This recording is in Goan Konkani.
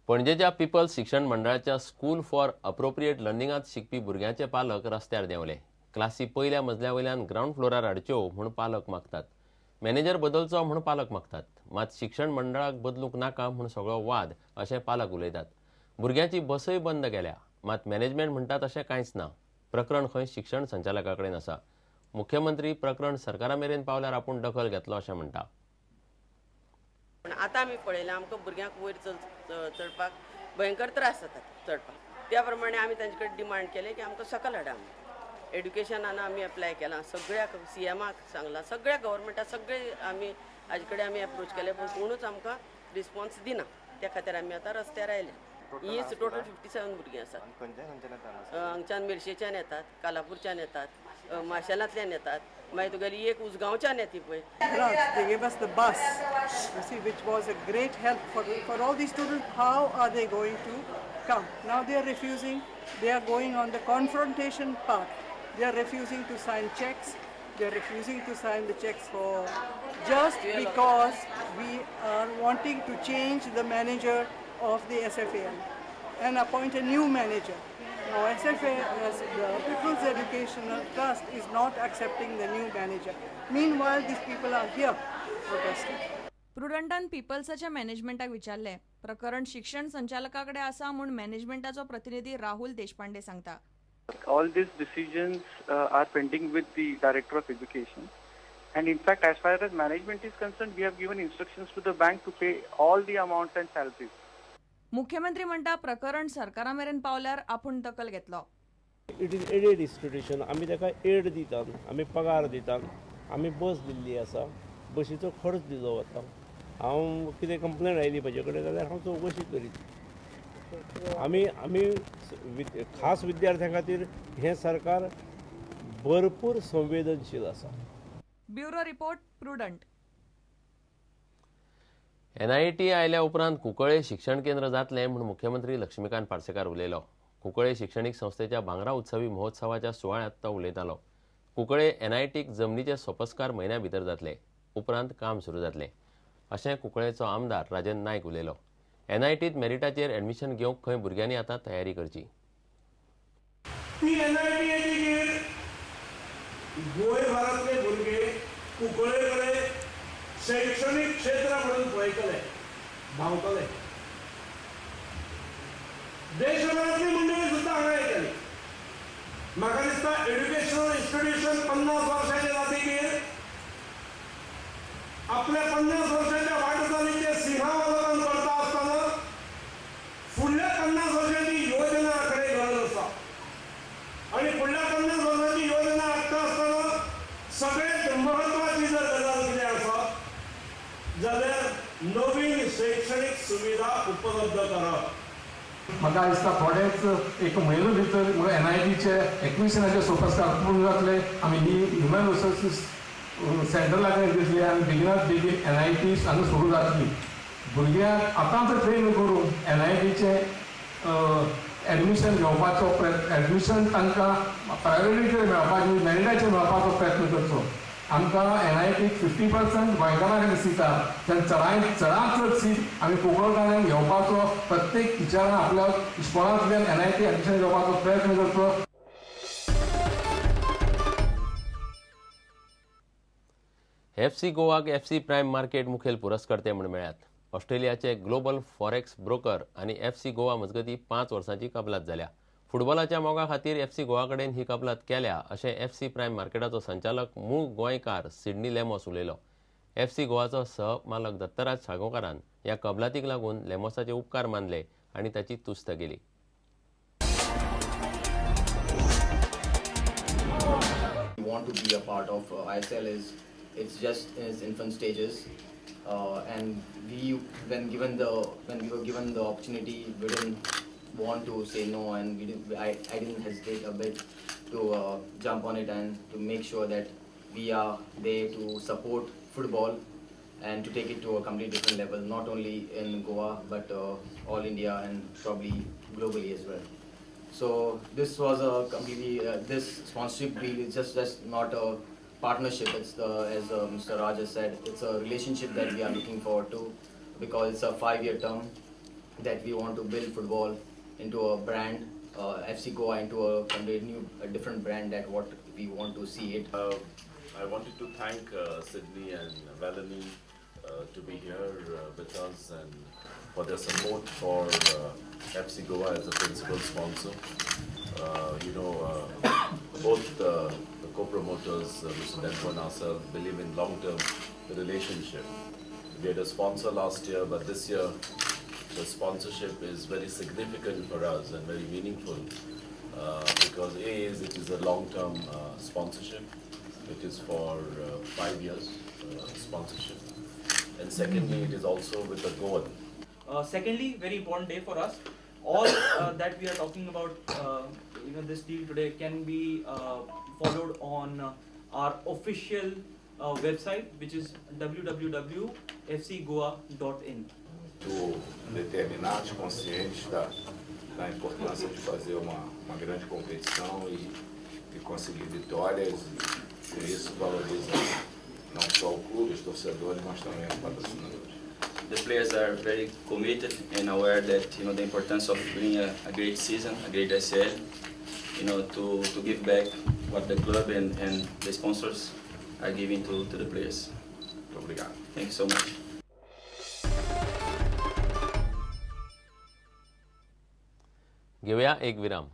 पणजेच्या पिपल्स शिक्षण मंडळाच्या स्कूल फॉर अप्रोप्रिएट लर्निंगांत शिकपी भुरग्यांचे पालक रस्त्यार देंवले. क्लासी पयल्या मजल्या वयल्यान ग्रावंड फ्लोरार हाडच्यो म्हूण पालक मागतात. मॅनेजर बदलचो म्हूण पालक मागतात. मात शिक्षण मंडळाक बदलूंक नाका म्हूण सगळो वाद अशें पालक उलयतात. भुरग्यांची बसय बंद केल्या, मात मॅनेजमेंट म्हणटा तशें कांयच ना. प्रकरण खंय शिक्षण संचालका कडेन आसा. मुख्यमंत्री प्रकरण सरकारा मेरेन पावल्यार आपूण दखल घेतलो अशें म्हणटा. आतां आमी पळयलां आमकां भुरग्यांक वयर चडपाक भयंकर त्रास जातात चडपाक. त्या प्रमाणे आमी तांचे कडेन डिमांड केलें की आमकां सकयल हाडा. आमी एड्युकेशनान आमी एप्लाय केलां, सगळ्या सीएमाक सांगलां, सगळ्या गव्हर्मेंटाक सगळे आमी हाजे कडेन आमी एप्रोच केले, पूण कोणूच आमकां रिस्पॉन्स दिना. त्या खातीर आमी आतां रस्त्यार आयले. हीच टोटल 57 भुरगीं आसात. हांगच्यान मिरशेच्यान येतात, कालापूरच्यान येतात, माशेलांतल्यान येतात, मागीर तुगेली एक उजगांवच्यान येता पळय. They gave us the bus, you see, which was a great help for all these students. How are they going to come? Now they are refusing. They are going on the confrontation path. They are refusing to sign checks. They are refusing to sign the checks for just because we are wanting to change the manager of the SFAL and appoint a new manager. Now SFA, as the People's Educational Trust, is not accepting the new manager. Meanwhile, these people are here protesting. प्रुडंटान पिपल्साच्या मॅनेजमेंटाक विचारले. प्रकरण शिक्षण संचालका कडेन आसा म्हूण मॅनेजमेंटाचो प्रतिनिधी राहुल देशपांडे सांगता. All these decisions are pending with the Director of Education, and in fact, as far as management is concerned, we have given instructions to the bank to pay all the amounts and salaries. मुख्यमंत्री म्हणटा प्रकरण सरकारा मेरेन पावल्यार आपूण दखल घेतलो. It is aided institution. आमी ताका एड दितात, आमी पगार दितात, आमी बस दिल्ली आसा, बशीचो खर्च दिलो वता. हांव कितें कंप्लेन आयली म्हजे कडेन जाल्यार हांव चवकशी करीत. आमी आमी खास विद्यार्थ्यां खातीर हें सरकार भरपूर संवेदनशील आसा. Bureau report, Prudent. NIT आयल्या उपरांत कुंकळे शिक्षण केंद्र जातलें म्हूण मुख्यमंत्री लक्ष्मीकांत पार्सेकार उलयलो. कुंकळे शिक्षणीक संस्थेच्या भांगरा उत्सवी महोत्सवाच्या सुवाळ्यांत तो उलयतालो. कुंकळे एनआयटीक जमनीचे सोपस्कार म्हयन्या भितर जातले, उपरांत काम सुरू जातलें अशें कुंकळेचो आमदार राजेंद्र नायक उलयलो. एनआयटीत मेरिटाचेर एडमिशन घेवंक खंय भुरग्यांनी आतां तयारी करची. ती एनआयटी येतकीर गोंयभरांतले भुरगे कुंकळे कडेन शैक्षणिक क्षेत्र म्हणून पळयतले, धांवतले. देशभरांतली मंडळी सुद्दां हांगा येतली. म्हाका दिसता एड्युकेशनल इन्स्टिट्यूशन 50 वर्सांचे जातकीर आपल्या 50 वर्सांच्या वाटचालीचे सिंहावलोकन करता आसतना फुडल्या 50 वर्सांची योजना आखणे गरज आसा. आनी फुडल्या 50 वर्सांची योजना आखता आसतना सगळ्यात महत्वाची जर गजाल कितें आसा जाल्यार नवीन शैक्षणिक सुविधा उपलब्ध करप. म्हाका दिसता थोडेच एक म्हयनो भितर एनआयटीचे एक्विशनाचे सोपस्कार पूर्ण जातले. आमी ही ह्युमन रिसोर्सीस सेंट्रला कडेन दितली आनी बेगिनात बेगीन एनआयटी हांगा सुरू जातली. भुरग्यांक आतांच ट्रेन करून एनआयटीचें एडमिशन घेवपाचो प्रयत्न, एडमिशन तांकां प्रायोरिटीचेर मेळपाची, मेरिटाचेर मेळपाचो प्रयत्न करचो. आमकां एनआयटीक 50% गोंयकारां खातीर सीट आहा, तेन्ना चडांत चड सीट आमी कोंकणकारांक घेवपाचो प्रत्येक टिचरान आपल्या इस्कॉलांतल्यान एनआयटी एडमिशन घेवपाचो प्रयत्न करचो. एफसी गोवाक एफसी प्रायम मार्केट मुखेल पुरस्कर्ते म्हूण मेळ्ळ्यात. ऑस्ट्रेलियाचे ग्लोबल फॉरेक्स ब्रोकर आनी एफसी गोवा मजगतीं 5 वर्सांची कबलात जाल्या. फुटबॉलाच्या मोगा खातीर एफसी गोवा कडेन ही कबलात केल्या अशें एफसी प्रायम मार्केटाचो संचालक मूळ गोंयकार सिडनी लेमोस उलयलो. एफसी गोवाचो सहमालक दत्तराज साळगांवकारान ह्या कबलातीक लागून लेमोसाचे उपकार मानले आनी ताची तुस्त केली. Want to be a part of ISL is it's just in its infant stages, and when we were given the opportunity, we didn't want to say no, and I didn't hesitate a bit to jump on it and to make sure that we are there to support football and to take it to a completely different level, not only in Goa but all India and probably globally as well. So this was a completely this sponsorship deal is just not a partnership. It's the, as Mr. Raj has said, it's a relationship that we are looking forward to, because it's a 5-year term, that we want to build football into a brand, FC Goa into a new, a different brand that what we want to see it. I wanted to thank Sydney and Valani to be here with us and for their support for FC Goa as a principal sponsor. Both the co-promoters, Mr. Dempo and ourselves, believe in long-term relationship. We had a sponsor last year, but this year the sponsorship is very significant for us and very meaningful because A, is it is a long-term sponsorship. It is for 5 years sponsorship. And secondly, it is also with a goal. Secondly, very important day for us. All that we are talking about, this deal today can be followed on our official website, which is www.fcgoa.in. Muito determinados, conscientes da importância de fazer uma grande competição e conseguir vitórias, e por isso valoriza não só o clube, os torcedores, mas também os patrocinadores. The players are very committed and aware that the importance of doing a great season, a great ISL, to give back what the club and the sponsors are giving to the players. Muito obrigado. Thank you so much. घेऊया एक विराम.